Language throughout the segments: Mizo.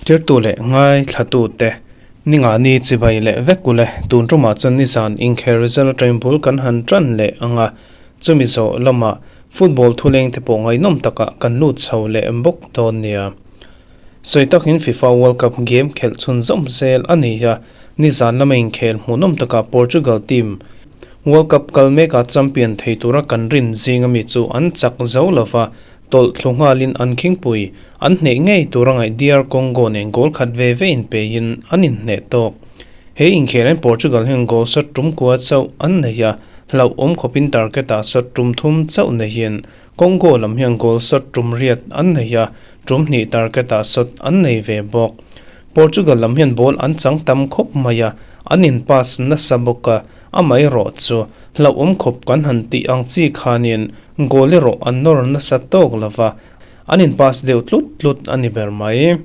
Tirtu leh ngaithlatute ningani chibai leh vek ule tun tumah chuan nizan inkhel result atangin bul kan han tan leh ang a, chumi zawh lamah football thuleng te pawh ngaihnawm takah kan lut chho leh bawk dawn nia. Sawi takin FIFA World Cup game khelh chhunzawm zel a ni a, nizan lama inkhel hmuhnawm takah Portugal team World Cup kal mekah champion thei tura kan rin zing ami chu an chak zo lova, tawlh thlu nghalin an khingpui an hneh ngei tura ngaih DR Congo nen goal khat ve ve inpeiin an inhneh tawk. He inkhelain Portugal hian goal shot tum kua chauh an nei a, hlauhawm khawpin target-ah shot tum thum chauh neihin Congo lam hian goal shot tum riat an nei a, tum hnih target-ah shot an nei ve bawk. Portugal lam hian ball an chang tam khawp mai a, an in pass nasa bawk a, amaherawh chu hlauhawm khawp kan han tih ang chi khanin goal erawh an nawr nasa tawk lo va, an in pass deuh tlut tlut a ni ber mai.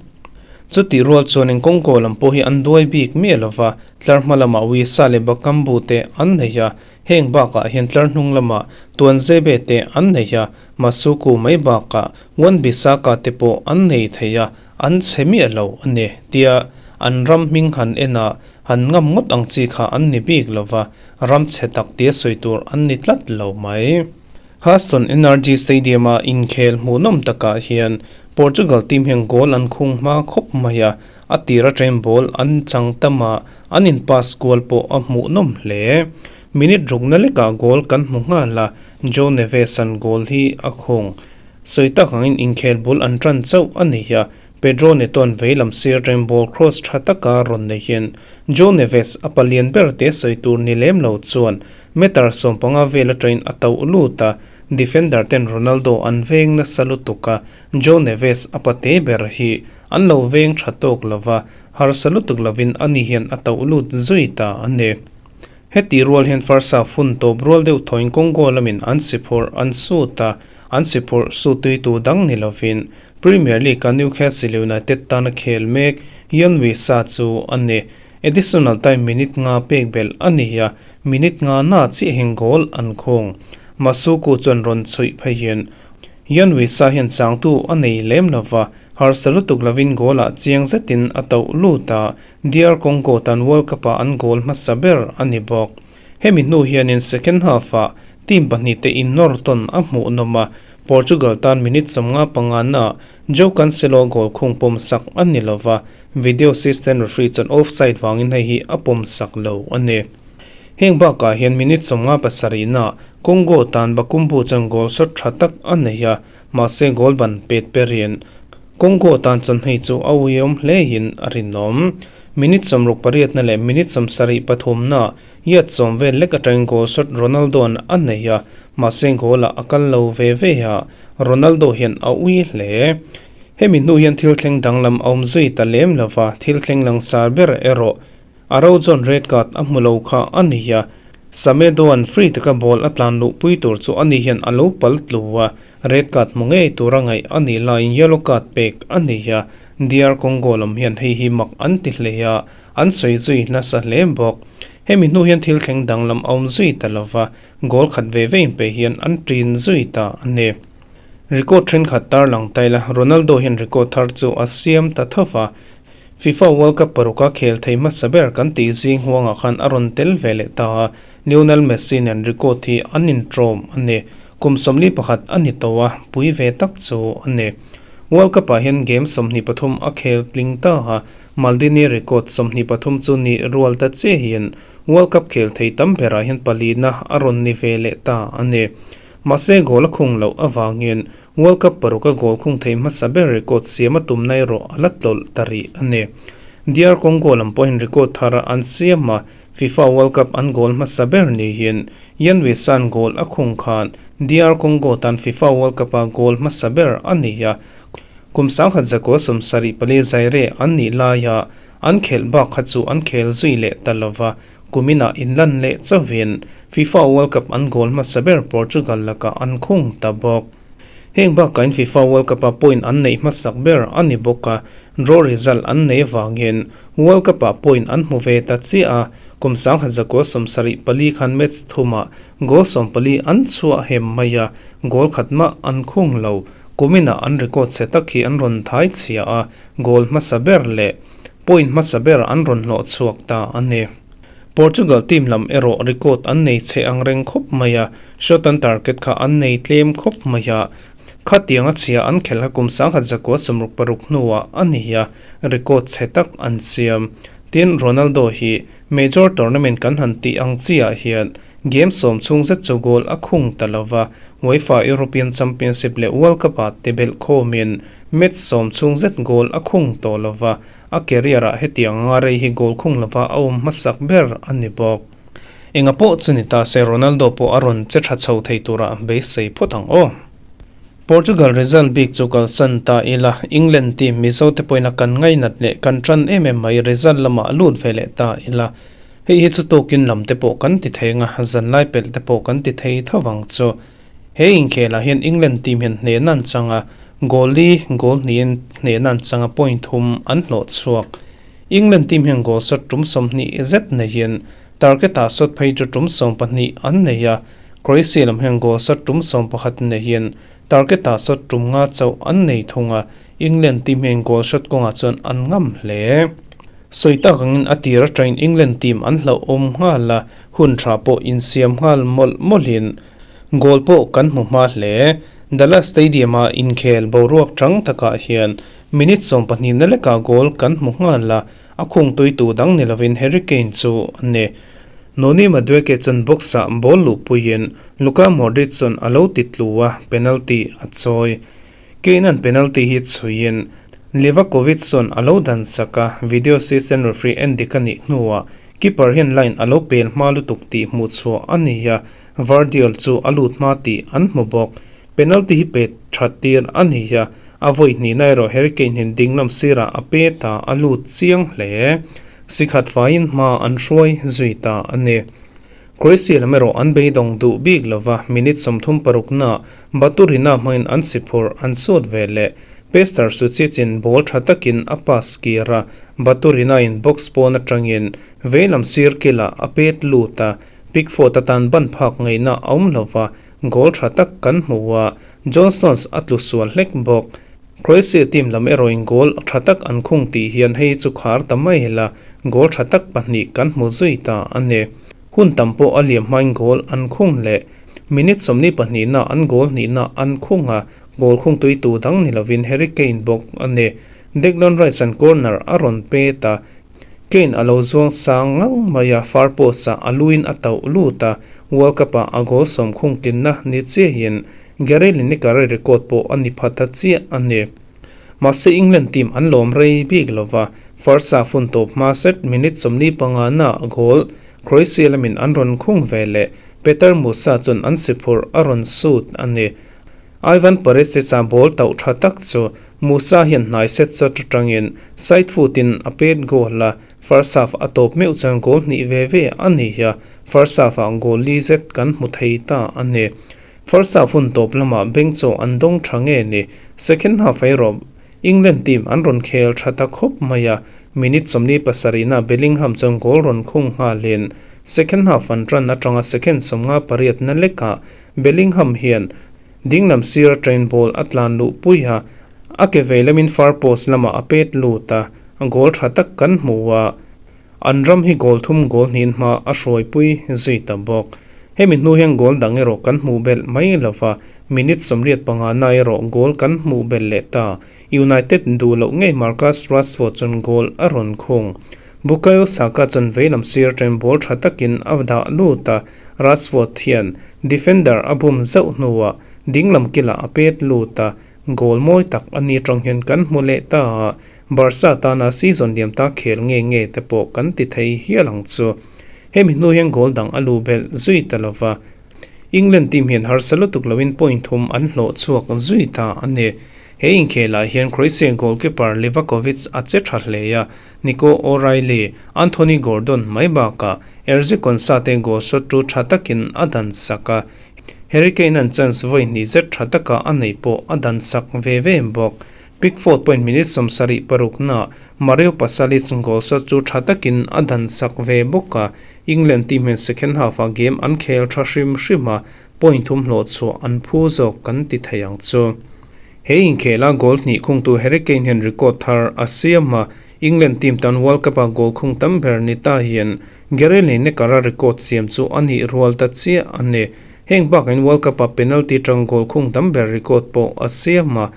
Chutih rual chuanin Congo lam pawh hi an duai bik miah lo va, tlar hma lamah Wissa leh Bakambu te an nei a, Heng bakah hian tlar hnung lamah Tuanzebe te an nei a, Masuku mai bakah Wan-Bissaka te pawh an nei thei a, an chhe miah lo a ni tia an ram hming han en a, han ngam ngawt ang chi kha an ni bik lo va, ram chhe tak tia sawi tur an ni tlat lo mai. Huston Energy Stadium-a inkhel hmuhnawm takah hian Portugal team hian goal an khung hma khawp mai a, a tir atangin ball an chang tam a, an in pass kual pawh a hmuhnawm hle. Minute rukna lekah goal kan hmu nghal a, Joe Neves-a'n goal hi a khung. Sawi tak angin inkhel bul an tan chauh a ni a, Pedro Neto-a'n veilam sir atangin ball cross tha taka rawn neihin Joe Neves a palian ber te sawi tur ni lem lo chuan Meter 15 vel atangin a tauh lut a, defender ten Ronaldo an veng nasa lutuk a, Joe Neves a pate ber hi an lo veng tha tawk lova, harsa lutuk lovin ani hian a tauh lut zui ta a ni. Heti rual hian first half hun tawp rual deuh thawin Congo lamin an si phurh an sut a, an si phurh sutuitu dang ni lovin Premier League-a Newcastle United tana khel mek Yoane Wissa chu a ni. Additional time minute nga pek belh a ni a, minute nga na chiahin goal an khung. Masuku chuan rawn chhuih pheihin Yoane Wissa hian changtu a nei lem lo va, harsa lutuk lovin goal ah chiang zetin a tauh lut a, DR Congo tan World Cup ah an goal hmasa ber a ni bawk. Hemi hnu hianin second half ah team pahnih te innawr tawn a hmuhnawm a, Portugal tan minute 55 na Joe Cancelo goal khung pawm sak a ni lo va, Video assistant referee chuan offside vangin hei hi a pawm sak lo a ni. Heng bakah hian minute 57 na Congo tan Bakumbu chuan goal shot tha tak a nei a, mahse goal ban pet perin Congo tan chuan hei chu a uiawm hlein a rinawm. Minute 68 na leh minute 73 na yard sawm vel lek atangin goal shot Ronaldo-a'n a nei a, mahse goal-ah a kal lo ve ve a, Ronaldo hian a ui hle. Hemi hnu hian thil thleng danglam a awm zui ta lem lo va, thil thleng langsar ber erawh a ro chuan red card a hmu lo kha a ni a. Samedo-a'n free taka ball a tlan luhpui tur chu ani hian a lo pal tlu a, red card hmu ngei tura ngaih a nih laiin yellow card pek a ni a. DR Congo lam hian hei hi mak an ti hle a, an sawi zui nasa hle bawk. Hemi hnu hian thil thleng danglam a awm zui ta lo va, goal khat ve ve inpe hian an ṭin zui ta a ni. Record thenkhat tarlang taila Ronaldo hian record thar chu a siam ta tho va, FIFA World Cup paruka khel thei hmasa ber kan tih zing huangah khan a rawn tel ve leh ta a, Lionel Messi nen record hi an intrawm a ni. Kum 41 a ni tawh a, pui ve tak chu a ni. World Cup-ah hian game 23 a khel tling ta a, Maldini record 23 chu ni rual ta che hian World Cup khel thei tam berah hian palina a rawn ni ve leh ta a ni. Mahse goal a khung loh avangin World Cup paruk a goal khung thei hmasa ber record siam a tumna erawh a la tlawlh ta rih a ni. DR Congo lam pawhin record thar an siam a, FIFA World Cup an goal hmasa ber niin Yoane Wissa-a'n goal a khung khan DR Congo tan FIFA World Cup-a goal hmasa ber a ni a, kum 1974 Zaire an nih laia an khelh bak kha chu an khel zui leh ta lova. Kuminah inlan leh chauhin FIFA World Cup an goal hmasa ber Portugal lakah an khung ta bawk. Heng bakah in FIFA World Cup-a point an neih hmasak ber a ni bawk a, draw result an nei avangin World Cup-ah point an hmu ve ta chiah a, kum 1974 khan match thumah goal 14 an chhuah hem mai a, goal khat mah an khung lo. Kuminah an record chhe tak hi an rawn thai chhia a, goal hmasa ber leh point hmasa ber an rawn hlawh chhuak ta a ni. Portugal team lam erawh record an nei chhe ang reng khawp mai a, shot on target kha an nei tlem khawp mai a, khatianga chhia an khelha kum 1966 hnuah a ni a, record chhe tak an siam. Tin, Ronaldo hi major tournament kan han tih ang chiah hian game sawm chhung zet chu goal a khung ta lo va, UEFA European Championship leh World Cup-ah te belh khawmin match sawm chhung zet goal a khung tawh lo va, a career-ah hetiang anga rei hi goal khung lova a awm hmasak ber a ni bawk. Enga pawh chu ni ta se Ronaldo pawh a rawn che tha chho thei turah beisei phawt ang aw. Portugal result bik chu kalsan ta ila, England team Mizo te pawhin a kan ngainat leh kan tan em em mai result lamah lut ve leh ta ila. Hei hi chu tukin lam te pawh kan ti thei anga, zanlai pelh te pawh kan ti thei tho vang chu. He inkhelah hian England team hian hnehna an chang a, goal li, goal hnihin hnehna an chang a, point thum an hlawh chhuak. England team hian goal shot tum 20 zet neihin target ah shot phei chu tum 12 an nei a, Croatia lam hian goal shot tum 11 neihin target ah shot tum nga chauh an nei thung a, England team hian goal shot kawngah chuan an ngam hle. Sawi tak angin a tir atangin England team an hlauhawm nghal a, hun tha pawh insiam nghal mawlh mawlhin goal pawh kan hmu hma hle. Dallas Stadium-a inkhel boruak chang takah hian minute 12 na lekah goal kan hmu nghal a, a khung tuitu dang ni lovin Harry Kane chu a ni. Noni Madueke chuan box-ah ball luhpuiin Luka Modric chuan a lo ti tlu a, penalty a chawi. Kane-a'n penalty hi chhuiin Livakovic chuan a lo dan sak a, video assistant referee en dik a nih hnuah keeper hian line a lo pel hma lutuk tih hmuh chhuah a ni a, Gvardiol chu a lut hma tih an hmu bawk. Penalty hi pet that tir a ni a, a vawi hnihna erawh Harry Kane hian dinglam sirah a pet a, a lut chiang hle. Sikhat faiin hma an hruai zui ta a ni. Croatia lam erawh an beidawng duh bik lova, minute 36 na Baturina hmangin an si phurh an sut ve leh. Pester Sucic-in ball tha takin a pass kir a, Baturina-in box pawn atangin veilam sir kilah a pet lut a, Pickford atan ban phak ngaihna a awm lova, goal tha tak kan hmu a, John Stones a tlu sual hlek bawk. Croatia team lam erawhin goal tha tak an khung tih hian hei chu khar ta mai la, goal tha tak pahnih kan hmu zui ta a ni. Hun tam pawh a liam hmain goal an khung leh. Minute 22 na an goal hnihna an khung a, goal khung tui tu dang ni lovin Harry Kane bawk a ni. Declan Rice an corner a rawn pet a, Kane a lo zuang sang ngang mai a, far post ah a luin a tauh lut a, World Cup ah a goal sawm khung tinna ni chiahin Gary Lineker record pawh a ni pha ta chiah a ni. Mahse England team an lawm rei bik lova, first half hun tawp hma set minute 45 na goal Croatia lamin an rawn khung ve leh Petar Musa chuan an si phurh a rawn sut a ni. Ivan Perisic-a ball tauh tha tak chu Musa hian hnai set shot atangin side foot in a pet goal a, first half a tawp meuh chuan goal hnih ve ve a ni a, first half ah goal li zet kan hmu thei ta a ni. First half hun tawp lamah beng chaw an dawng tha nge ni? Second half erawh England team an rawn khel tha ta khawp mai a, minute 47 na Bellingham chuan goal rawn khung nghalin second half an tan atanga second 58 na lekah Bellingham hian dinglam sir atangin ball a tlan luh pui a, a ke vei lamin far post lamah a pet lut a, goal tha tak kan hmu a. An ram hi goal thum goal hnihin hma a hruaipui zui ta bawk. Hemi hnu hian goal dang erawh kan hmuh belh mai lova, minute 85 na erawh goal kan hmuh belh leh ta. United duh loh ngei Marcus Rashford chuan goal a rawn khung. Bukayo Saka chuan veilam sir atangin ball tha takin a dah lut a, Rashford hian defender a bum zauh hnuah dinglam kilah a pet lut a, goal mawi tak a ni atang hian kan hmu leh ta a. Barca tana season liam ta khel nge nge te pawh kan ti thei hial ang chu. Hemi hnu hian goal dang a lu belh zui ta lova. England team hian harsa lutuk loin point thum an hlawh chhuak zui ta a ni. He inkhelah hian Croatia goalkeeper Livakovic a che tha hle a, Nico O'Reilly, Anthony Gordon mai bakah Erzi Konsa te goal shot tu tha takin a dan sak a. Harry Kane an chance vawi hnih zet tha taka a nei pawh a dan sak ve ve bawk. Pickford point minute 76 na Mario Pasalic goal shot chu tha takin a dan sak ve bawk a, England team hian second half ah game an khel tha hrim hrim a, point thum hlawh chhuah an phu zawk kan ti thei ang chu. He inkhela goal hnih khungtu Harry Kane hian record thar a siam a, England team tan World Cup-a goal khung tam ber ni ta hian Gary Lineker-a record siam chu a nih rual ta chiah a ni. Heng bakahin World Cup-a penalty tang goal khung tam ber record pawh a siam a,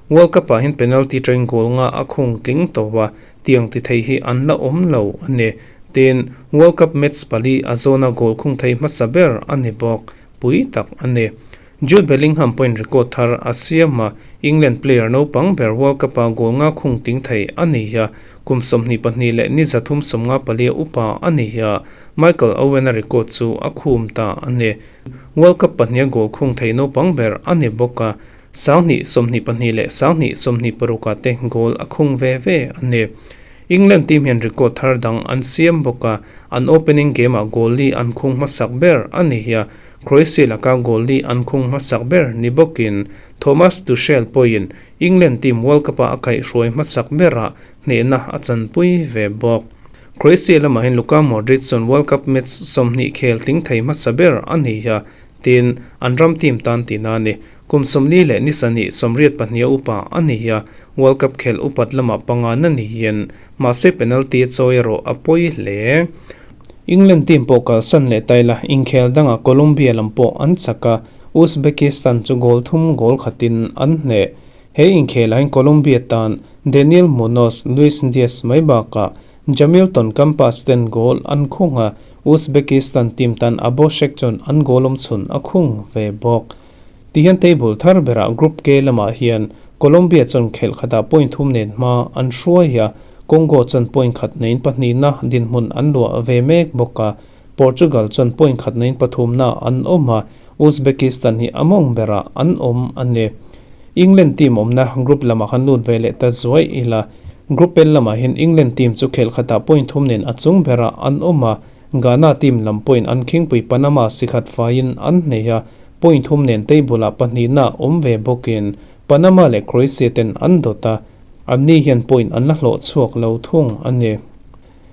World Cup-ah hian penalty tangin goal nga a khung tling tawh a, tiang ti thei hi an la awm lo a ni. Tin, World Cup match pali a zawna goal khung thei hmasa ber a ni bawk. Pui tak a ni. Jude Bellingham pawhin record thar a siam a, England player naupang ber World Cup-a goal nga khung ting thei a ni a, kum 22 leh ni 354 upa a ni a, Michael Owen-a record chu a khum ta a ni. World Cup pahniha goal khung thei naupang ber a ni bawk a, 2022 leh 2026 ah te goal a khung ve ve a ni. England team hian record thar dang an siam bawk a, an opening game-ah goal li an khung hmasak ber a ni a, Croatia laka goal li an khung hmasak ber ni bawkin Thomas Tuchel pawhin England team World Cup-a a kaihhruai hmasak berah hnehna a chanpui ve bawk. Croatia lamah hian Luka Modric chuan World Cup match 20 khel tling thei hmasa ber a ni a, tin, an ram team tan tihna a ni. Kum 40 leh ni sahnih 82 a upa a ni a, World Cup khelh upat lamah panga na niin mahse penalty a chawi erawh a pawi hle. England team pawh kalsan leh ta ila, inkhel dangah Colombia lam pawh an chak a, Uzbekistan chu goal thum goal khatin an hneh. He inkhelah hian Colombia tan Daniel Munoz, Luis Diaz mai bakah Jamilton Campas ten goal an khung a, Uzbekistan team tan Aboshek chuan an goal awm chhun a khung ve bawk. Tihian table thar berah Group K lamah hian Colombia chuan khelh khatah point thum nen hma an hruai a, Congo chuan point khat neiin pahnihna dinhmun an luah ve mek bawk a, Portugal chuan point khat neiin pathumna an awm a, Uzbekistan hi a mawng berah an awm a ni. England team awmna group lamah khan lut ve leh ta zuai ila, Group L lamah hian England team chu khelh khatah point thum nen a chung berah an awm a, Ghana team lam pawhin an khingpui Panama sikhat faiin an hnei a, Point thum nen table-ah pahnihna awm ve bawkin Panama leh Croatia ten an dawt a, anni hian point an la hlawh chhuak lo thung a ni.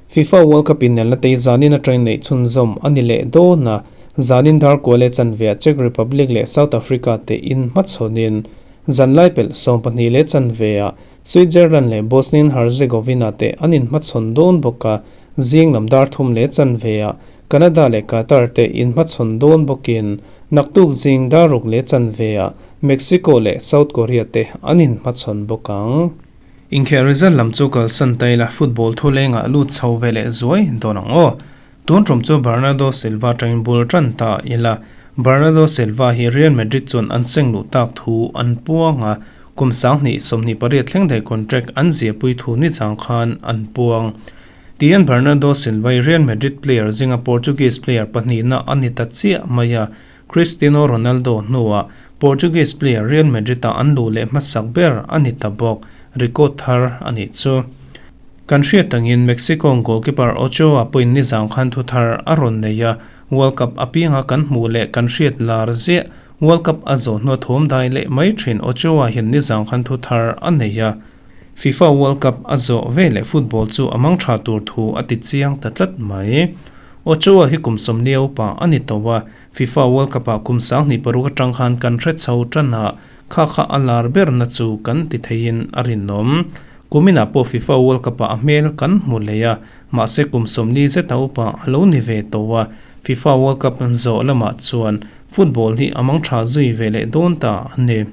FIFA World Cup inelna te hi zanin atangin neih chhunzawm a ni leh dawn a, zanin darkua leh chanveah Czech Republic leh South Africa te inhmachhawnin zanlai pelh 12 leh chanveah Switzerland leh Bosnia and Herzegovina te an inhmachhawn dawn bawk a, zing lam dar thum leh chanveah Canada leh Qatar te inhmachhawn dawn bawkin naktuk zing dar ruk leh chanveah Mexico leh South Korea te an inhmachhawn bawk ang. Inkhel result lam chu kalsan ta ila football thulengah lut chho ve leh zuai dawn ang aw. Tun tum chu Bernardo Silva atangin bul tan ta ila. Bernardo Silva hi Real Madrid chuan an seng luh tak thu an puang a, kum 2028 thleng daih contract an ziahpui thu nizang khan an puang. Tihian Bernardo Silva hi Real Madrid player zinga Portuguese player pahnihna a ni ta chiah mai a, Cristiano Ronaldo hnuah Portuguese player Real Madrid-ah an luh leh hmasak ber a ni ta bawk, record thar a nih chu. Kan hriat angin Mexico goalkeeper Ochoa pawhin nizang khan thu thar a rawn nei a, World Cup apianga kan hmuh leh kan hriat lar ziah, World Cup a zawh hnua thawm dai leh mai thin Ochoa hian nizang khan thu thar a nei a, FIFA World Cup a zawh ve leh football chu a mang tha tur thu a ti chiang ta tlat mai. Ochoa hi kum 40 upa a ni tawh a, FIFA World Cup-ah kum 2006 atang khan kan hre chho tan a, kha kha a lar berna chu kan ti theiin a rinawm. Kuminah pawh FIFA World Cup-ah a hmel kan hmu leh a, mahse kum 40 zeta upa a lo ni ve tawh a, FIFA World Cup zawh lamah chuan football hi a mang tha zui ve leh dawn ta a ni.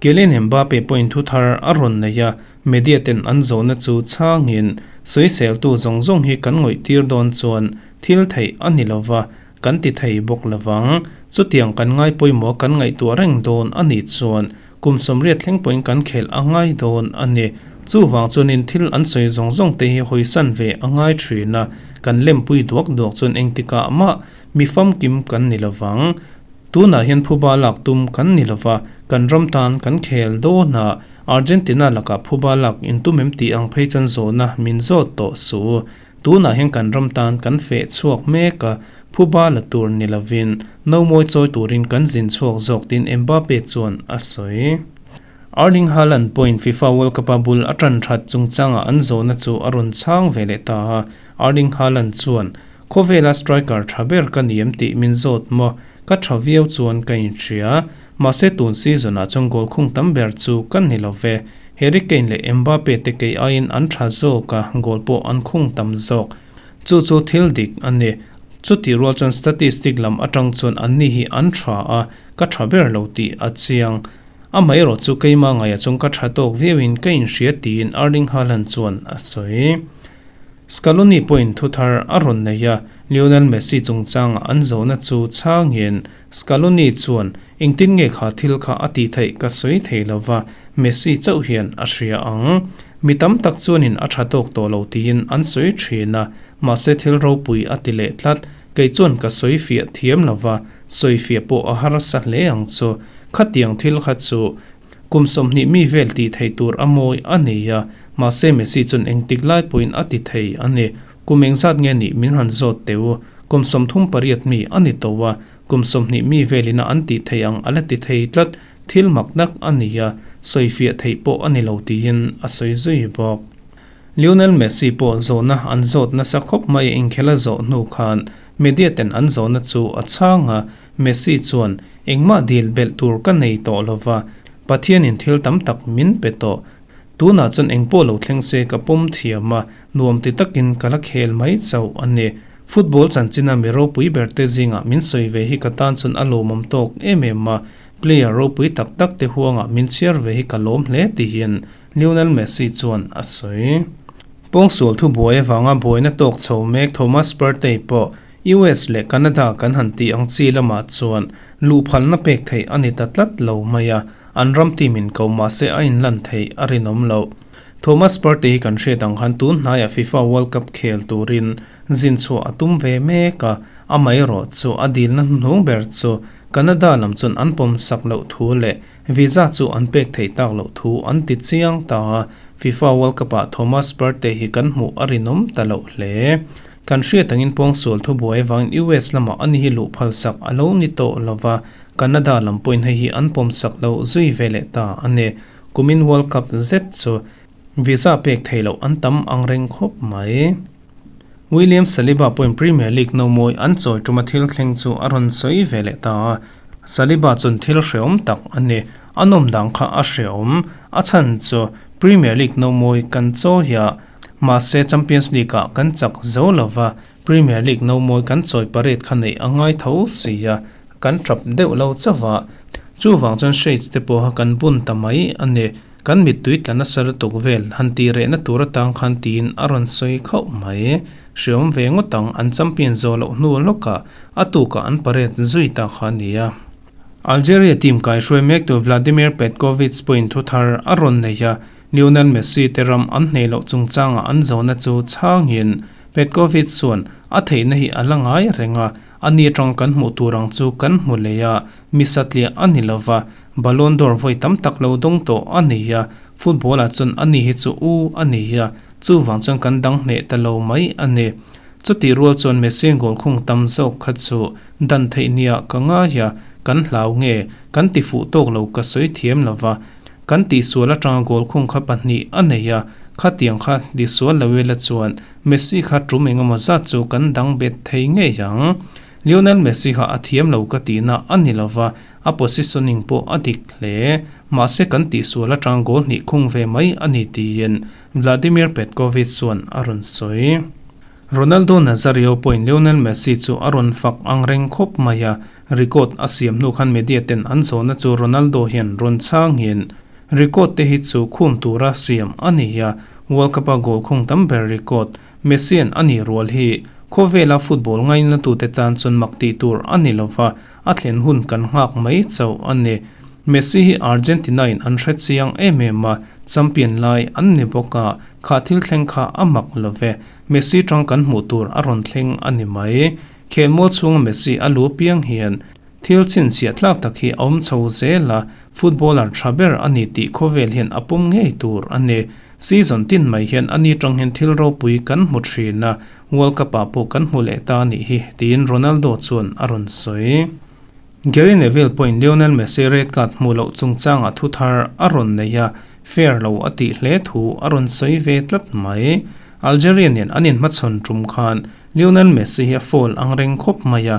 Kylian Mbappe pawhin thu thar a rawn nei a, media ten an zawhna chu chhangin, Sawiseltu zawng zawng hi kan ngawihtir dawn chuan thil theih a ni lova, kan ti thei bawk lovang. Chutiang kan ngai pawimawh kan ngaihtuah reng dawn a nih chuan kum 80 thleng pawhin kan khelh a ngai dawn a ni. Chuvang chuanin thil an sawi zawng zawng te hi hawisan ve a ngai thin a, kan lempui duak duak chuan engtikah mah mi famkim kan ni lovang. Tunah hian phuba lak tum kan ni lova, kan ram tan kan khel dawn a, Argentina lakah phuba lak in tum em tih ang phei chuan zawhna min zawt tawh suh. Tunah hian kan ram tan kan feh chhuak mek a, phuba la tur ni lovin no mawi chawi turin kan zin chhuak zawk tiin Mbappe chuan a sawi. Erling Haaland pawhin FIFA World Cup-a bul a tan that chungchangah an zawhna chu a rawn chhang ve leh ta a, Erling Haaland chuan, Khawvela striker tha ber ka ni em tih min zawt maw? Ka tha viau chuan ka inhria. Mahse tun season ah chuan goal khung tam ber chu ka ni lo ve. Harry Kane leh Mbappe te kei aiin an tha zawk a, goal pawh an khung tam zawk. Chu chu thil dik a ni. Chutih rual chuan statistic lam atang chuan anni hi an tha a, ka tha ber lo tih a chiang. Amaherawh chu keimah ngaihah chuan ka tha tawk viauin ka inhria tiin Erling Haaland chuan a sawi. Scaloni pawhin thuthar a rawn nei a, Lionel Messi chungchanga an zawhna chu chhangin Scaloni chuan, Engtin nge kha thil kha a tih theih ka sawi thei lo va, Messi chauh hian a hria ang. Mi tam tak chuanin a tha tawk tawh lo tiin an sawi thin a, mahse thil ropui a ti leh tlat. Kei chuan ka sawi fiah thiam lo va, sawi fiah pawh a harsa hle ang chu. Khatiang thil kha chu kum 20 mi vel tih theih tur a mawi a nei a, mahse Messi chuan engtik lai pawhin a ti thei a ni. Kum engzat nge nih min han zawt teh u, kum 38 mi a ni tawh a, kum 20 mi velina an tih theih ang a la ti thei tlat, thil mak tak a ni a, sawi fiah theih pawh a ni lo tiin a sawi zui bawk. Lionel Messi pawh zawhna an zawt nasa khawp mai inkhel a zawh hnu khan media ten an zawhna chu a chhang a, Messi chuan engmah dil belh tur ka nei tawh lova, Pathianin thil tam tak min pe tawh. Tunah chuan engpawh lo thleng se ka pawm thiam a, nuam ti takin ka la khel mai chauh a ni. Football chanchina mi ropui ber te zingah min sawi ve hi ka tan chuan a lawmawm tawk em em a, player ropui tak tak te huangah min chhiar ve hi ka lawm hle tihian Lionel Messi chuan a sawi. Pawngsual thubuai avanga buaina tawk chho mek Thomas Partey pawh US leh Canada kan han tih ang chi lamah chuan luhphalna pek theih a ni ta tlat lo mai a, an ram team in ko mahse a inlan theih a rinawm loh. Thomas Partey hi kan hriat ang khan tun hnaiah FIFA World Cup khel turin zin chhuah a tum ve mek a, amaherawh chu a dilna hnuhnung ber chu Canada lam chuan an pawmsak loh thu leh Visa chu an pek theih tak loh thu an ti chiang ta a, FIFA World Cup-ah Thomas Partey hi kan hmuh a rinawm ta loh hle. Kan hriat angin pawngsual thubuai avangin US lamah ani hi luh phalsak a lo ni tawh lo va, Canada lam pawhin hei hi an pawmsak loh zui ve leh ta a ni. Kumin World Cup zet chu visa pek theih loh an tam ang reng khawp mai. William Saliba pawhin Premier League nomawi an chawi tuma thil thleng chu a rawn sawi ve leh ta a, Saliba chuan thil hreawm tak a ni. A nawm dang kha a hreawm. A chhan chu Premier League nomawi kan chawi a, mahse Champions League-ah kan chak zo lo va, Premier League nomawi kan chawi parade kha neih a ngai tho si a, kan tap deuh lo chauh a. Chuvang chuan shades te pawha kan bun ta mai a ni. Kan mittui tla nasa lutuk vel han tih rehna tur atang khan tiin a rawn sawi khauh mai. Hreawm ve ngawt ang, an champion zawh loh hnu lawkah a tukah an parade zui ta kha a nia. Algeria team kaihruai mektu Vladimir Petkovic pawhin thu thar a rawn nei a, Lionel Messi te ram an hneh loh chungchangah an zawhna chu chhangin Petkovic chuan a theihna hi a la ngai reng a, a ni atang kan hmuh tur ang chu kan hmu leh a, mi satliah a ni lova, Ballon d'Or vawi tam tak lo dawng tawh a nei a, football ah chuan ani hi chu u a nei a, chuvang chuan kan dang hneh ta lo mai a ni. Chutih rual chuan Messi goal khung tam zawk kha chu dan theih nia ka ngai a, kan hlau nge, kan ti fuh tawk lo ka sawi thiam lo va, kan tihsual atanga goal khung kha pahnih a nei a, khatiang kha tihsual lo ila chuan Messi kha tum engemaw zat chu kan dang bet thei ngei ang. Lionel Messi kha a thiam lo ka tihna a ni lo va, A positioning pawh a dik hle. Mahse kan tihsual atang goal hnih khung ve mai a ni tiin Vladimir Petkovic chuan a rawn sawi. Ronaldo Nazario pawhin Lionel Messi chu a rawn fak ang reng khawp mai a, record a siam hnu khan media ten an zawhna chu Ronaldo hian rawn chhangin record te hi chu khum tura siam a ni a, World Cup a goal khung tam ber record Messi-a'n a nih rual hi khawvela football ngainatute tan chuan mak tih tur a ni lova, a thlen hun kan nghak mai chauh a ni. Messi hi Argentina-in an hre chiang em em a, champion lai an ni bawk a, kha thil thleng kha a mak lo ve. Messi tang kan hmuh tur a rawn thleng a ni mai. Khelmual chhunga Messi a lu piang hian thil chhinchhiah tlak tak hi a awm chho zel a, footballer tha ber a ni tih khawvel hian a pawm ngei tur a ni. Season tin mai hian ani tang hian thil ropui kan hmu thin a, World Cup ah pawh kan hmu leh ta a nih hi, tiin Ronaldo chuan a rawn sawi. Gary Neville pawhin Lionel Messi red card hmuh loh chungchangah thu thar a rawn nei a, fair lo a tih hle thu a rawn sawi ve tlat mai. Algeria nen an inhmachhawn tum khan Lionel Messi hi a foul ang reng khawp mai a.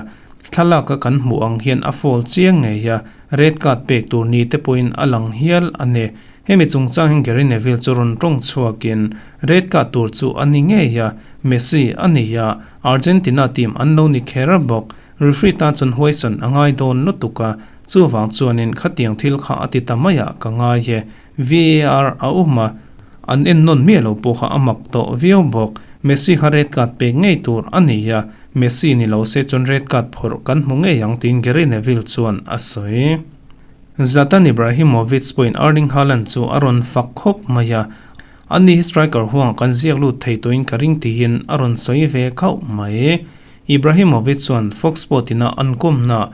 Thlalaka kan hmuh ang hian a foul chiang ngei a, red card pek tur ni te pawhin a lang hial a ni. Hemi chungchang hian Gary Neville chu rawn tawng chhuakin red card tur chu a ni ngei a, Messi a ni a, Argentina team an lo ni kher bawk. Referee tan chuan huaisan a ngai dawn lutuk a, chuvang chuanin khatiang thil kha a ti ta maiah ka ngai e. VAR a awm a, an en nawn miah lo pawh kha a mak tawh viau bawk. Messi kha red card pek ngei tur a ni a, Messi ni lo se chuan red card phawrh kan hmu ngei ang tiin Gary Neville chuan a sawi. Zlatan Ibrahimovic pawhin Erling Haaland chu a rawn fak khawp mai a, ani hi striker huangah kan ziak lut thei tawhin ka ring tiin a rawn sawi ve khauh mai. Ibrahimovic chuan Fox Sport ina an kawmna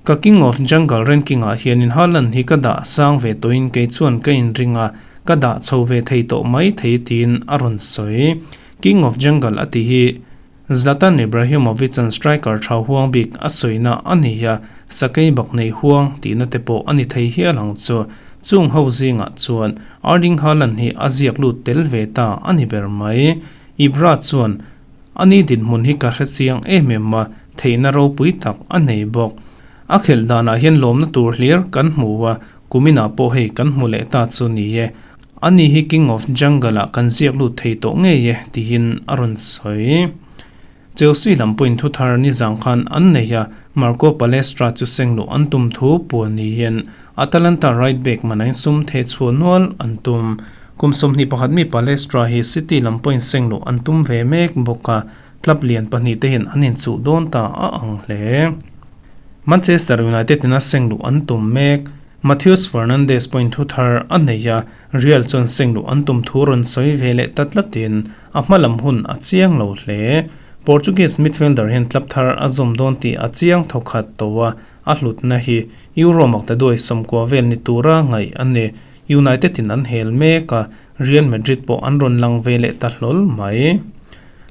Ka King of Jungle ranking ah hianin Haaland hi ka dah sang ve tawhin kei chuan ka inring a, ka dah chho ve thei tawh mai thei tiin a rawn sawi. King of Jungle a ti hi Zlatan Ibrahimovic an striker tha huang bik a sawina a ni a, sakei bak nei huang tihna te pawh a ni thei hial ang chu. Chung ho zingah chuan Erling Haaland hi a ziak lut tel ve ta a ni ber mai. Ibra chuan Ani dinhmun hi ka hre chiang em em a, theihna ropui tak a nei bawk. A khelh danah hian lawmna tur hlir kan hmu a, kuminah pawh hei kan hmu leh ta chu ni e. Ani hi King of Jungle ah kan ziak lut thei tawh ngei e, tiin a rawn sawi. Chelsea lam pawhin thu thar nizang khan an nei a, Marco Palestra chu seng luh an tum thu puan niin Atalanta right back manain sum theh chhuah nual an tum. Kum 21 mi Palestra hi City lam pawhin seng luh an tum ve mek bawk a, club lian pahnih te hian an inchuh dawn ta a ang hle. Manchester United ina seng luh an tum mek. Matheus Fernandes pawhin thu thar a nei a, Real chuan seng luh an tum thu rawn sawi ve leh ta tlatin a hma lam hun a chiang lo hle. Portuguese midfielder hian club thar a zawm dawn tih a chiang thawkhat tawh a, A hlutna hi Euro maktaduai 90 vel ni tura ngaih a ni. United in an hel mek a, Real Madrid pawh an rawn lang ve leh ta hlawl mai.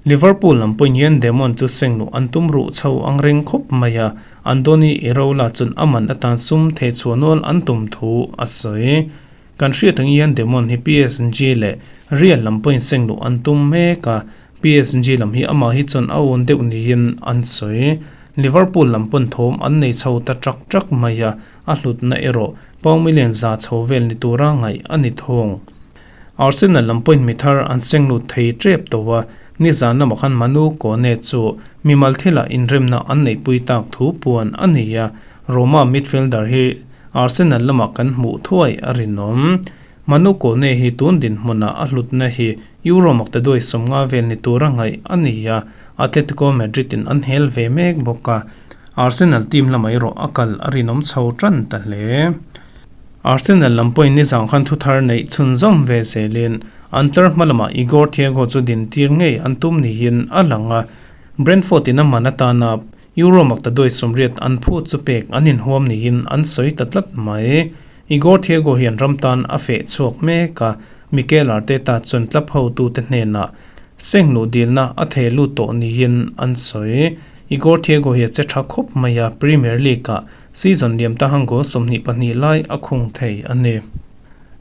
Liverpool lam pawhin hian Demon chu seng luh an tum ruh chho ang reng khawp mai a, Andoni Iraola chuan a man atan sum thei chhuah nual an tum thu a sawi. Kan hriat ang hian Demon hi PSG leh Real lam pawhin seng luh an tum mek a, PSG lam hi amah hi chuan a awn deuh niin an sawi. Liverpool lam pawn thawm an nei chho ta ṭak ṭak mai a, a hlutna erawh pound million za chho vel ni tura ngaih a ni thung. Arsenal lam pawhin mi thar an seng lut thei ṭep tawh a, nizan lamah khan Manu Kone chu mimal thilah inremna an neihpui tak thu puan a ni a, Roma midfielder hi Arsenal lamah kan hmuh thuai a rinawm. Manu Kone hi tun dinhmunah a hlutna hi Euro maktaduai 50 vel ni tura ngaih a ni a, Atletico Madrid in an hel ve mek bawk a, Arsenal team lamah erawh a kal a rinawm chho tan ta hle. Arsenal lam pawhin nizang khan thuthar neih chhunzawm ve zelin an tlar hma lamah Igor Thiago chu dintir ngei an tum niin a lang a, Brentford in a man atana Euro maktaduai 80 an phut chu pek an inhuam niin an sawi ta tlat mai. Igor Thiago hian ram tan a feh chhuak mek a, Mikel Arteta chuan club hotute hnenah seng luh dilna a theh lut tawh niin an sawi. Igor Thiago hi a che tha khawp mai a, Premier League-ah season liam ta hang goal 22 lai a khung thei a ni.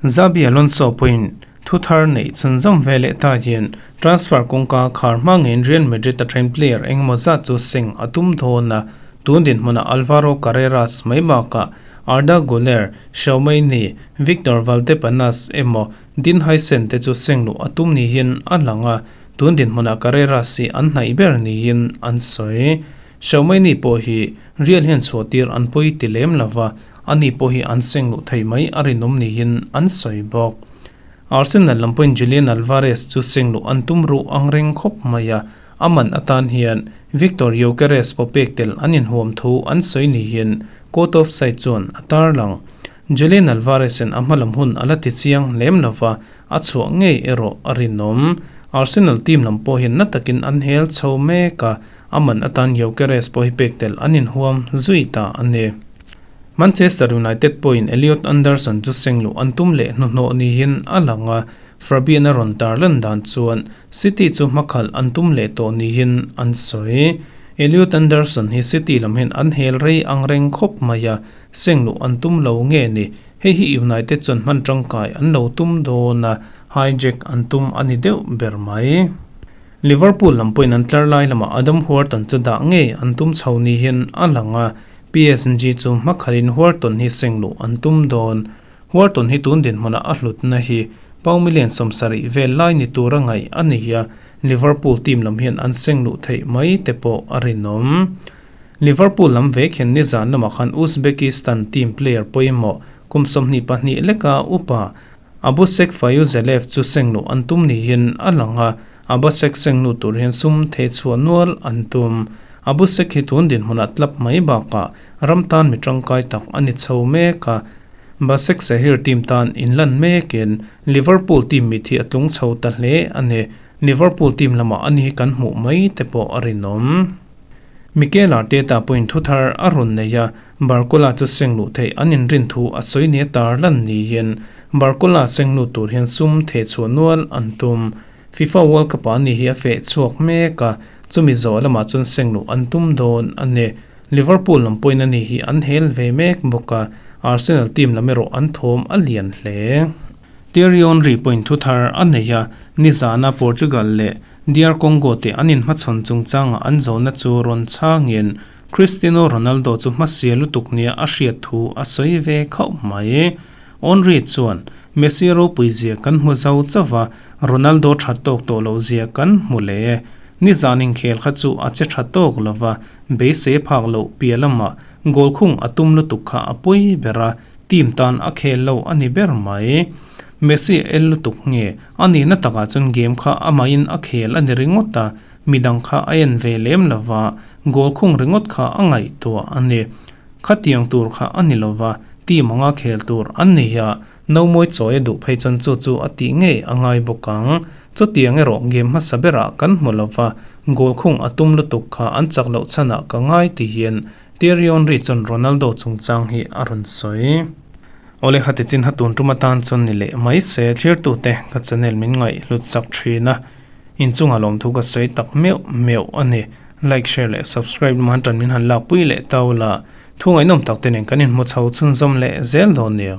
Xabi Alonso pawhin thu thar neih chhunzawm ve leh ta hian transfer kawngka khar hma ngeiin Real Madrid a train player engemaw zat chu seng a tum dawn a, tun dinhmunah Alvaro Carreras mai bakah Arda Guler, Xiaomei Victor Valdepanas emaw Dean Huijsen te chu seng luh a tum niin a lang a, tun dinhmunah Carreras hi an hnaih ber niin an sawi. Xiaomei pawh hi Real hian chhuahtir an pawi ti lem lova, ani pawh hi an seng luh thei mai a rinawm niin an sawi bawk. Arsenal lam pawhin Julian Alvarez chu seng luh an tum ruh ang reng khawp mai a, A man atan hian Viktor Gyokeres pawh pek tel an inhuam thu an sawi niin Court of Side chuan a tarlang. Julian Alvarez-in a hmalam hun a la ti chiang lem lova, a chhuah ngei erawh a rinawm. Arsenal team lam pawh hian na takin an hel chho mek a, a man atan Gyokeres pawh hi pek tel an inhuam zui ta a ni. Manchester United pawhin Elliot Anderson chu seng luh an tum leh hnuhnawh niin a lang a, Fabian a rawn tarlan dan chuan City chu hmakhalh an tum leh tawh niin an sawi. Elliot Anderson hi City lam hian an hel rei ang reng khawp mai a, seng luh an tum lo nge ni? Hei hi United chuan hman tangkai an lo tum dawn a, hijack an tum a ni deuh ber mai. Liverpool lam pawhin an tlar lai lamah Adam Wharton chu dah ngei an tum chho ni hian a lang a, PSG chu hmakhalhin Wharton hi seng luh an tum dawn. Wharton hi tun dinhmunah a hlutna hi pau million 70 vel lai ni tura ngaih a ni a, Liverpool team lam hian an seng luh theih mai te pawh a rinawm. Liverpool lam vek hian nizan lamah khan Uzbekistan team player pawimawh kum 22 leka upa Abusek Fayuzelev chu seng luh an tum niin a lang a, Abasek seng luh tur hian sum theh chhuah nual an tum. Abusek hi tun dinhmunah tlap mai bakah ram tan mi tangkai tak a ni chho mek a, Basek Sehir team tan inlan mekin Liverpool team mit hi a tlung chho ta hle a ni. Liverpool team lamah a ni hi kan hmuh mai te pawh a rinawm. Mikel Arteta pawhin thu thar a rawn nei a, Barcola chu seng luh theih an inrin thu a sawi nia tar lan niin Barcola seng lut tur hian sum theh chhuah nual an tum. FIFA World Cup ah ni hi a feh chhuak mek a, chumi zawh lamah chuan seng luh an tum dawn a ni. Liverpool lam pawhin a ni hi an hel ve mek bawk a, Arsenal team lam erawh an thawm a lian hle. Thierry Henry pawhin thu thar a nei a, nizana Portugal leh DR Congo te an inhmachhawn chungchangah an zawhna chu rawn chhangin Cristiano Ronaldo chu hmasia lutuk nia a hriat thu a sawi ve khauh mai. Henry chuan, Messi ropui zia kan hmu zo chauh va, Ronaldo tha tawk tawh loh zia kan hmu leh. Nizan inkhel kha chu a che tha tawk lo va, beisei phak loh piah lamah goal khung a tum lutuk kha a pawi ber a, Team tan a khel lo a ni ber mai. Messi a el lutuk nge, a nihna takah chuan game kha amahin a khel a ni ringawt a, midang kha a en ve lem lo va, goal khung ringawt kha a ngaihtuah a ni. Khatiang tur kha a ni lo va, team anga khel tur an ni a, nomawi chawi a duh phei chuan chu chu a tih ngei a ngai bawk ang. Chutiang erawh game hmasa berah kan hmu lo va, goal khung a tum lutuk kha an chak loh chhanah ka ngai ti hian Thierry Henry chuan Ronaldo chungchang hi a rawn sawi. Awle khati chin ha tun tum atan chuan ni leh mai se thlirtute ka channel min ngaih hlut sak thin a, inchungah lawmthu ka sawi tak meuh meuh a ni. Like, share leh subscribe lamah tan min han lakpui leh tau la, thu ngaihnawm tak te nen kan inhmu chho chhunzawm leh zel dawn nia.